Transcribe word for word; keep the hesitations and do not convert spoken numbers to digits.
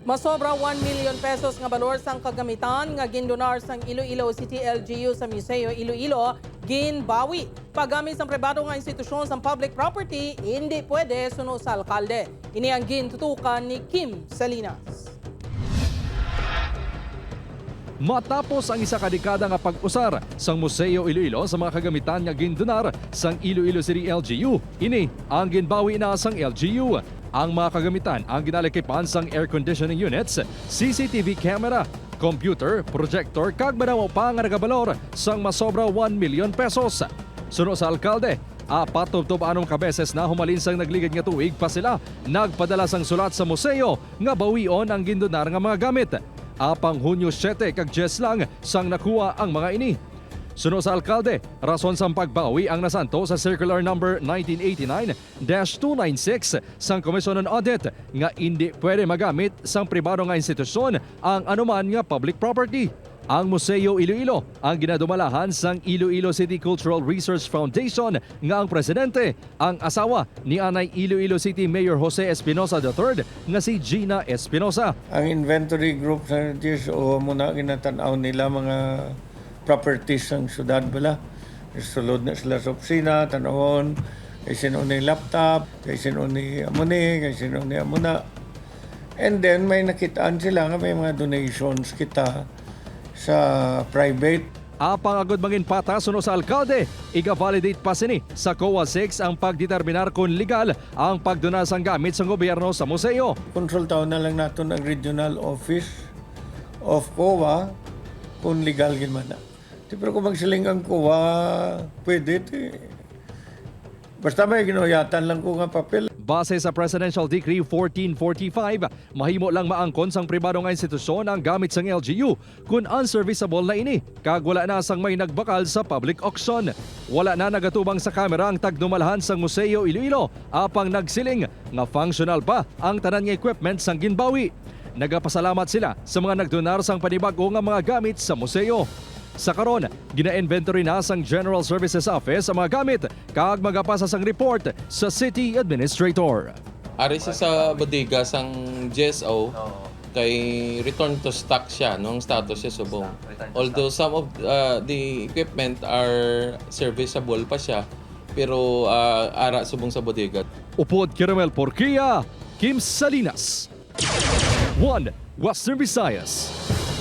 Masobra one million pesos nga balor sang kagamitan nga gindonar sang Iloilo City L G U sa Museo Iloilo ginbawi. Paggamit sang pribado nga institusyon sang public property, indi pwede, suno sa alkalde. Ini ang gintutukan ni Kim Salinas. Matapos ang isa ka dekada nga pag-usar sang Museo Iloilo sa mga kagamitan nga gindonar sang Iloilo City L G U, ini ang ginbawi na sang L G U. Ang mga kagamitan ang ginalakipan sang air conditioning units, C C T V camera, computer, projector, kag madamo pa nga nagabalor sang masobra one million pesos. Suno sa alkalde, apat tubtob anom ka beses na humalin sang nagligad nga tuig pa sila nagpadala sang sulat sa museo nga bawion ang gindonar nga mga gamit. Apang Hunyo siete kag diyes lang sang nakuha ang mga ini. Suno sa alkalde, rason sang pagbawi ang nasanto sa Circular Number nineteen eighty-nine dash two nine six sang Commission on Audit nga indi pwede magamit sang pribado nga institusyon ang anuman nga public property. Ang Museo Iloilo ang ginadumalahan sang Iloilo City Cultural Research Foundation nga ang presidente ang asawa ni anay Iloilo City Mayor Jose Espinosa the third nga si Gina Espinosa. Ang inventory group sa G S O, amo na ginatan-aw nila mga properties sang syudad bala. Sulod na sila sa opisina, tan-awon, kay sin-o ni laptop, kay sin-o ni amo ni, kay sin-o ni amo na. And then, may nakitaan sila nga may mga donations kita sa private. Apang agud mangin patas suno sa alkalde, iga-validate pa sini sa COA six ang pagdeterminar kon legal ang pagduna sang gamit sang gobyerno sa museo. Konsultahon na lang naton ang regional office of COA kung legal gid man na. Ti, pero kung magsiling ang COA, pwede ti. Basta may ginuyatan lang ko nga papel. Base sa Presidential Decree fourteen forty-five, mahimo lang maangkon sang pribado nga institusyon ang gamit sang L G U kon unserviceable na ini kag wala na sang may nagbakal sa public auction. Wala na nagatubang sa kamera ang tagdumalahan sang Museo Iloilo, apang nagsiling nga functional pa ang tanan nga equipment sang ginbawi. Nagapasalamat sila sa mga nagdonar sang panibag-o nga mga gamit sa museo. Sa karon, gina-inventory na sang General Services Office ang mga gamit kag magapasa sang report sa City Administrator. Ari sa, sa bodega sang G S O, kay return to stock siya, no? Ang status siya subong. Although some of, uh, the equipment are serviceable pa siya, pero, uh, ara subong sa bodega. Upod kay Romel Porquia, Kim Salinas, One Western Visayas.